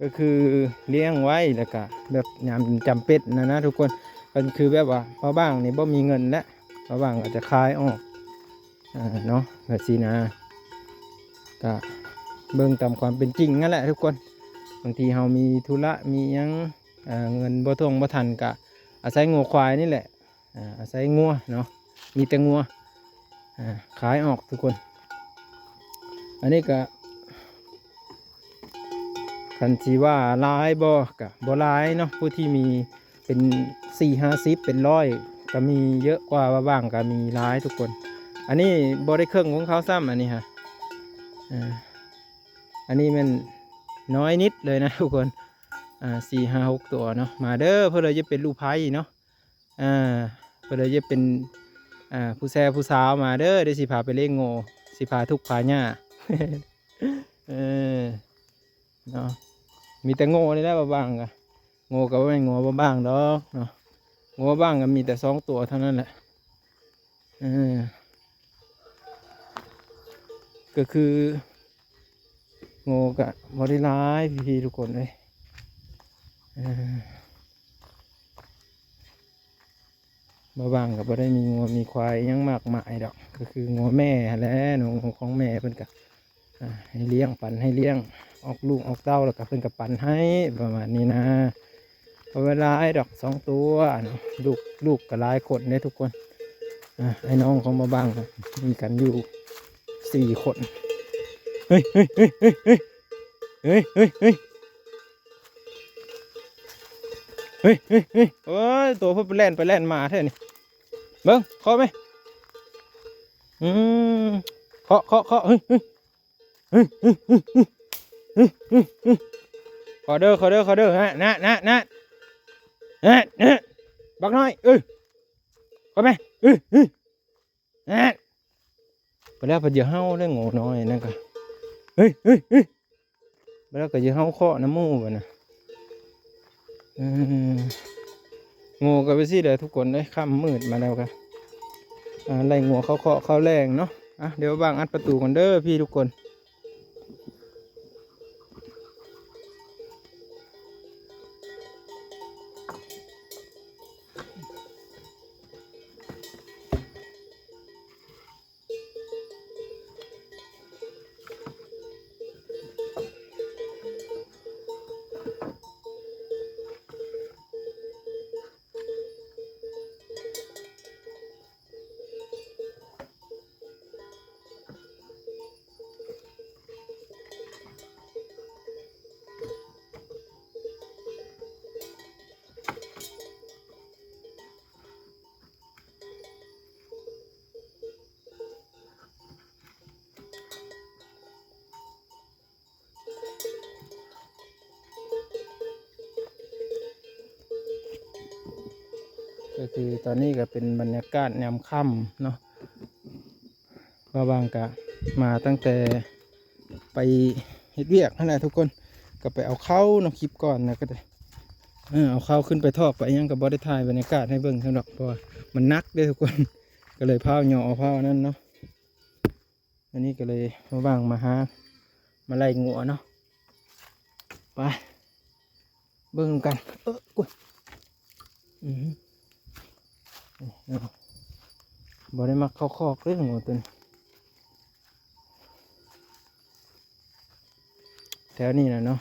ກໍຄືລ້ຽງໄວ້ ແລ້ວກະແບບຍາມຈຳເປັນນະນະທຸກຄົນ. ກໍຄືແບບວ່າບ່າວບ້າງນີ້ບໍ່ມີເງິນແລ້ວ ບ່າວບ້າງກໍຈະຂາຍອອກ ເອີ ເນາະ ແບບຊີ້ນະ. ກະເບິ່ງຕາມຄວາມເປັນຈິງນັ້ນແຫຼະທຸກຄົນ. ບາງທີເຮົາມີທຸລະມີຫຍັງ ເອີ ເງິນບໍ່ຖ້ວງບໍ່ທັນ ກະອາໄສງົວຄວາຍນີ້ແຫຼະ ອາ ອາໄສງົວເນາະ ມີແຕ່ງົວ ອາ ຂາຍອອກທຸກຄົນ. ອັນນີ້ກະ ຄັນຊິວ່າຫຼາຍບໍ່ ກະບໍ່ຫຼາຍເນາະ. ຜູ້ທີ່ມີເປັນສີ່ຫ້າສິບ ເປັນຮ້ອຍ ກະມີເຍອະກວ່າບ່າວບ້າງ ກະມີຫຼາຍທຸກຄົນ. ອັນນີ້ບໍ່ໄດ້ເຄິ່ງຂອງເຂົາຊ້ຳ ອັນນີ້ຮະ ອາ ອັນນີ້ແມ່ນນ້ອຍນິດເລີຍນະທຸກຄົນ. ອາ ສີ່ຫ້າຫົກຕົວເນາະ. ມາເດີ ເພື່ອເລີຍຈະເປັນລູກໃພ້ເນາະ. ເອີ ເພິ່ນເລີຍຈະເປັນ ອ່າ ຜູ້ແຊຜູ້ສາວ ມາເດີ ດຽວຊິພາໄປລ້ຽງງົວ ຊິພາທຸກພາຍາກ ເອີ ເນາະ. ມີແຕ່ງົວນີ້ແຫຼະບ່າວບ້າງກະ ງົວກະບໍ່ແມ່ນງົວບ່າວບ້າງດອກເນາະ. ງົວບ່າວບ້າງກະມີແຕ່ສອງຕົວເທົ່ານັ້ນແຫຼະ ເອີ ກໍຄືງົວກະບໍ່ໄດ້ຫຼາຍ ພີ່ໆ ທຸກຄົນເອີຍ ເອີ. ບ່າວບ້າງກໍບໍ່ໄດ້ມີງົວມີຄວາຍຫຍັງມາກມາຍດອກ ກໍຄືງົວແມ່ຫັ້ນແຫຼະເນາະ. ງົວຂອງແມ່ເພິ່ນກໍ ອ່າ ໃຫ້ລ້ຽງ ປັນໃຫ້ລ້ຽງ ອອກລູກອອກເຕົ້າ ແລ້ວກໍເພິ່ນກໍປັນໃຫ້ ປະມານນີ້ນະ. ບໍ່ໄດ້ຫຼາຍດອກ ສອງຕົວເນາະ. ລູກ ລູກກໍຫຼາຍຄົນເດ້ທຸກຄົນ ອ່າ ອ້າຍນ້ອງຂອງບ່າວບ້າງກໍມີກັນຢູ່ສີ່ຄົນ. ເຮີ້ຍ ເຮີ້ຍ ເຮີ້ຍ ໂອ້ຍ ໂຕເພິ່ນໄປແລ່ນໄປແລ່ນມາແທ້ນີ້ ເບິ່ງ ເຄາະແມະ ອືມ ເຄາະ ເຄາະ ເຄາະ ເຮີ້ຍ ເຮີ້ຍ ເຮີ້ຍ ເຮີ້ຍ ເຮີ້ຍ ເຮີ້ຍ ເຮີ້ຍ ເຮີ້ຍ ເຄາະເດີ ເຄາະເດີ ເຄາະເດີ ນະ ນະ ນະ ນະ ນະ ບັກນ້ອຍ ເອີ ເຄາະແມະ ເອີ ເອີ ແອະ ໄປແລ້ວເພິ່ນຈະເຫົ່າເດ້ ງົວນ້ອຍນັ້ນກະ ເຮີ້ຍ ເຮີ້ຍ ເຮີ້ຍ ໄປແລ້ວກໍຈະເຫົ່າເຄາະນຳໝູ່ບັດນະ ເອີ ງົວກໍເປັນຊີ້ແຫຼະທຸກຄົນເອີຍ ຄ່ຳມືດມາແລ້ວກະ ອ່າ ໄລ່ງົວເຂົ້າຄອກເຂົ້າແລ່ງເນາະ. ອ່ະ ດຽວບ່າວບ້າງອັດປະຕູກ່ອນເດີພີ່ທຸກຄົນ. ກໍຄືຕອນນີ້ກໍເປັນບັນຍາກາດຍາມຄ່ຳເນາະ ບ່າວບ້າງກະມາຕັ້ງແຕ່ໄປເຮັດວຽກຫັ້ນແຫຼະທຸກຄົນ ກໍໄປເອົາເຂົ້າເນາະ ຄລິບກ່ອນນະ ກໍໄດ້ ເອີ ເອົາເຂົ້າຂຶ້ນໄປຖອກໄປຫຍັງ ກໍບໍ່ໄດ້ຖ່າຍບັນຍາກາດໃຫ້ເບິ່ງຊ້ຳດອກ ເພາະວ່າມັນໜັກເດ້ທຸກຄົນ ກໍເລີຍພ້າວຍໍ້ ເອົາພ້າວອັນນັ້ນເນາະ. ອັນນີ້ກໍເລີຍມາຫວ່າງມາຫາ ມາໄລ່ງົວເນາະ ໄປເບິ່ງນຳກັນ ເອີ ໂອ້ຍ ອືມ ນີ້ເນາະ ບໍ່ໄດ້ມັກເຂົ້າຄອກເດ້ງົວຕົວນີ້ ແຖວນີ້ນະເນາະ.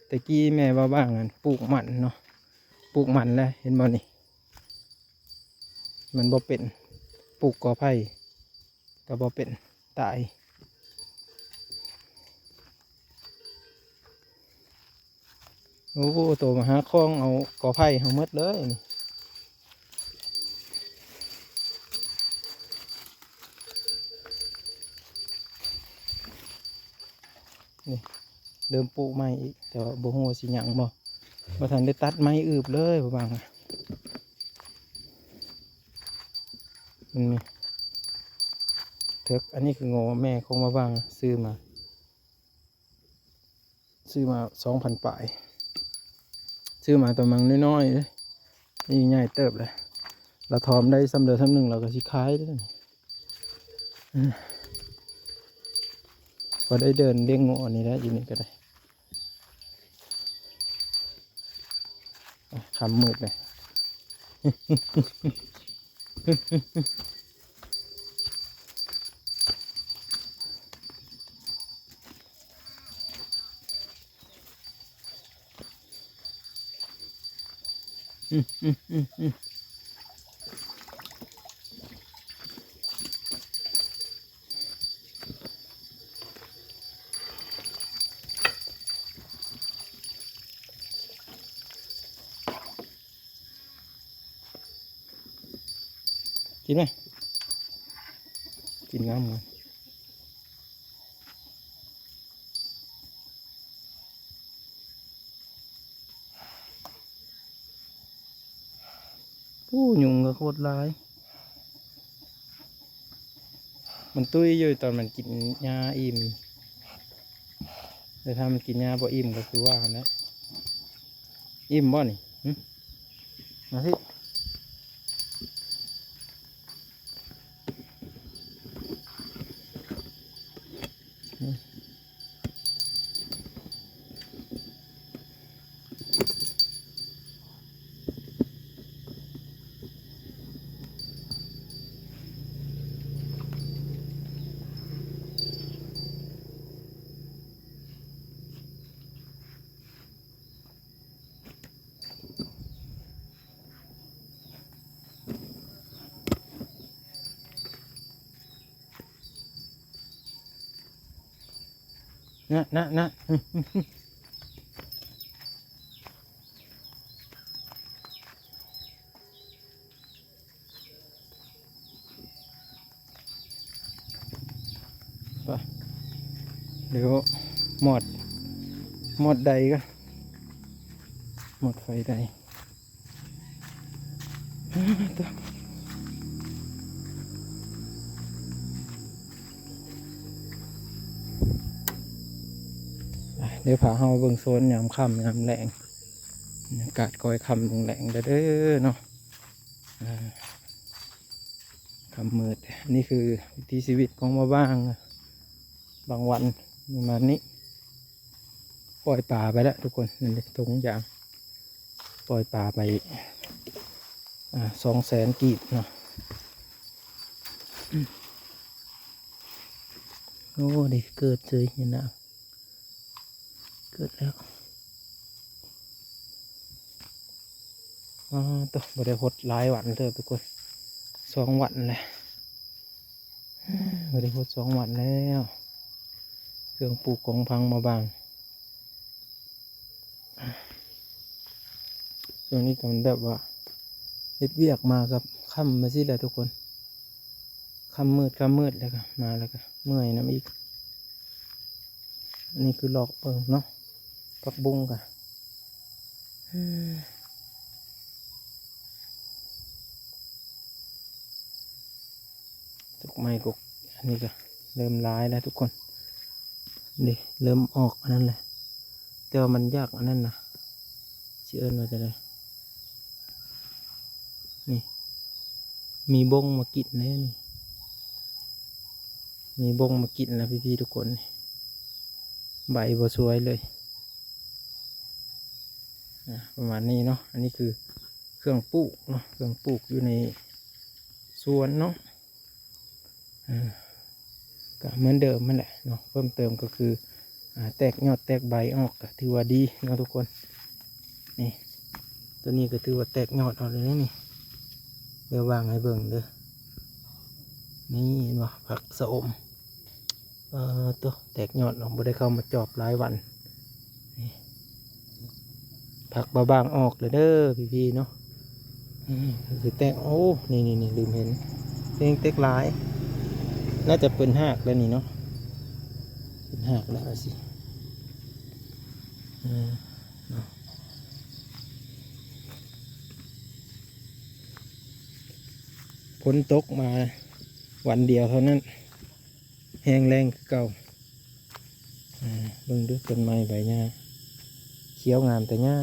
ແຕ່ກີ້ແມ່ວ່າບ້າງນັ້ນປູກມັນເນາະ ປູກມັນແຫຼະ ເຫັນບໍ່ນີ້ ມັນບໍ່ເປັນ ປູກກໍໄຜ່ກໍບໍ່ເປັນ ຕາຍ. ໂອ້ ໂຕມາຫາຄອງເອົາກໍໄຜ່ເຮົາໝົດເລີຍນີ້. ນີ້ເລີ່ມປູກໃໝ່ອີກ ແຕ່ວ່າບໍ່ຮູ້ວ່າຊິຍັງບໍ່ ບໍ່ທັນໄດ້ຕັດໄມ້ອຶບເລີຍ ບໍ່ບາງ ມັນມີເຖິກ. ອັນນີ້ຄືງົວແມ່ຂອງມາບາງ ຊື້ມາ ຊື້ມາສອງພັນປາຍ ຊື້ມາຕອນມັງນ້ອຍໆເດ້ ນີ້ໃຫຍ່ເຕີບແລ້ວ ລະຖອມໄດ້ຊ່ຳໃດຊ່ຳໜຶ່ງ ລະກະຊິຂາຍເດ້. ອືມ ພໍໄດ້ເດີນລ້ຽງງົວນີ້ແຫຼະ ຢູ່ນີ້ກະໄດ້. ອ່ະ ຄ່ຳມືດເລີຍ. ກິນໄໝ? ກິນນ້ຳກ່ອນ. ໂອ້ ຍຸງກະໂຄດຫຼາຍ. ມັນຕຸ້ຍຢູ່ຕອນມັນກິນຫຍ້າອີ່ມ ແຕ່ຖ້າມັນກິນຫຍ້າບໍ່ອີ່ມກະຄືວ່າຫັ້ນແຫຼະ. ອີ່ມບໍ່ນີ້? ຫຶ? ມາພີ້. ນະ ນະ ນະ. ໄປ ດຽວມອດ ມອດໄດກະ ມອດໄຟໄດ. ດຽວພາເຮົາເບິ່ງໂຊນຍາມຄ່ຳຍາມແລງ ບັນຍາກາດຄ່ອຍຄ່ຳລົງແລງແລ້ວເດີເນາະ. ອ່າ ຄ່ຳມືດ ນີ້ຄືວິຖີຊີວິດຂອງມາບາງ ບາງວັນປະມານນີ້. ປ່ອຍປາໄປແລ້ວທຸກຄົນ ນັ້ນເດ້ ຖົງຢາງ ປ່ອຍປາໄປ ອ່າ ສອງແສນກີບເນາະ. ໂອ້ ນີ້ເກີດເຊີຍນີ້ນະ ເກີດແລ້ວ. ອໍ ໂຕ ບໍ່ໄດ້ຫົດຫຼາຍວັນເດີທຸກຄົນ ສອງວັນແລ້ວ ບໍ່ໄດ້ຫົດສອງວັນແລ້ວ. ເຄື່ອງປູກຂອງພັງມາບາງ ຊ່ວງນີ້ກະແມ່ນແບບວ່າເຮັດວຽກມາກະຄ່ຳມາຊີ້ແຫຼະທຸກຄົນ ຄ່ຳມືດ ຄ່ຳມືດແລ້ວກະມາແລ້ວກະເມື່ອຍນຳອີກ. ອັນນີ້ຄືລອກເບິ່ງເນາະ ຜັກບຸ້ງກະ ດອກໄມ້ກະ ອັນນີ້ກະເລີ່ມຫຼາຍແລ້ວທຸກຄົນ ນີ້ເລີ່ມອອກອັນນັ້ນແຫຼະ ແຕ່ວ່າມັນຢາກອັນນັ້ນນະ ຊິເອີ້ນວ່າຈັ່ງໃດ ນີ້ ມີບົ້ງມາກິນແດ່ນີ້ ມີບົ້ງມາກິນແລ້ວພີ່ໆທຸກຄົນ ໃບບໍ່ສວຍເລີຍ. ອ່າ ປະມານນີ້ເນາະ ອັນນີ້ຄືເຄື່ອງປູກເນາະ ເຄື່ອງປູກຢູ່ໃນສວນເນາະ. ອ່າ ກະເໝືອນເດີມຫັ້ນແຫຼະເນາະ ເພີ່ມເຕີມກະຄື ອ່າ ແຕກຍອດແຕກໃບອອກກະຖືວ່າດີເນາະທຸກຄົນ. ນີ້ ໂຕນີ້ກະຖືວ່າແຕກຍອດອອກແລ້ວນີ້ ດຽວວາງໃຫ້ເບິ່ງເດີ. ນີ້ເຫັນບໍ່ ຜັກຊະອົມ ເອີ ໂຕ ແຕກຍອດເນາະ ບໍ່ໄດ້ເຂົ້າມາຈອບຫຼາຍວັນ. ນີ້ ຜັກບາບາງອອກແລ້ວເດີພີ່ໆເນາະ. ອືມ ຄືແຕກ ໂອ້ ນີ້ໆໆ ລືມເຫັນ ແຕກຫຼາຍ ໜ້າຈະເປັນຮາກແລ້ວນີ້ເນາະ ເປັນຮາກແລ້ວວ່າຊີ້. ອືມ ເນາະ ຝົນຕົກມາວັນດຽວເທົ່ານັ້ນ ແຮງແລ້ງຄືເກົ່າ. ອ່າ ເບິ່ງດູຕົ້ນໄມ້ໃບຫຍ້າ ຂຽວງາມແຕ່ຫຍ້າ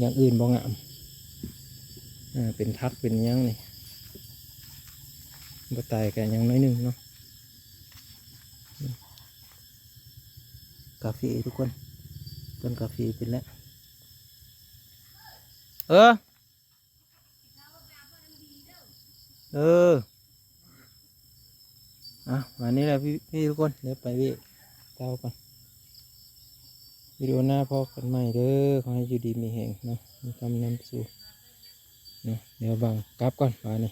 ຢ່າງອື່ນບໍ່ງາມ. ອ່າ ເປັນຜັກເປັນຫຍັງນີ້ ບໍ່ຕາຍກະຫຍັງໜ້ອຍໜຶ່ງເນາະ. ກາເຟທຸກຄົນ ຕົ້ນກາເຟເປັນແລ້ວ. ເອີ ເອີ ອ່ະ ປະມານນີ້ແຫຼະພີ່ໆທຸກຄົນ ດຽວໄປເວະຕໍ່ກ່ອນ. ວິດີໂອໜ້າພໍ້ກັນໃໝ່ເດີ ຂໍໃຫ້ຢູ່ດີມີແຮງເນາະ ມີຄຳນຳສູ່ເນາະ. ດຽວບັງກັບກ່ອນບາດນີ້.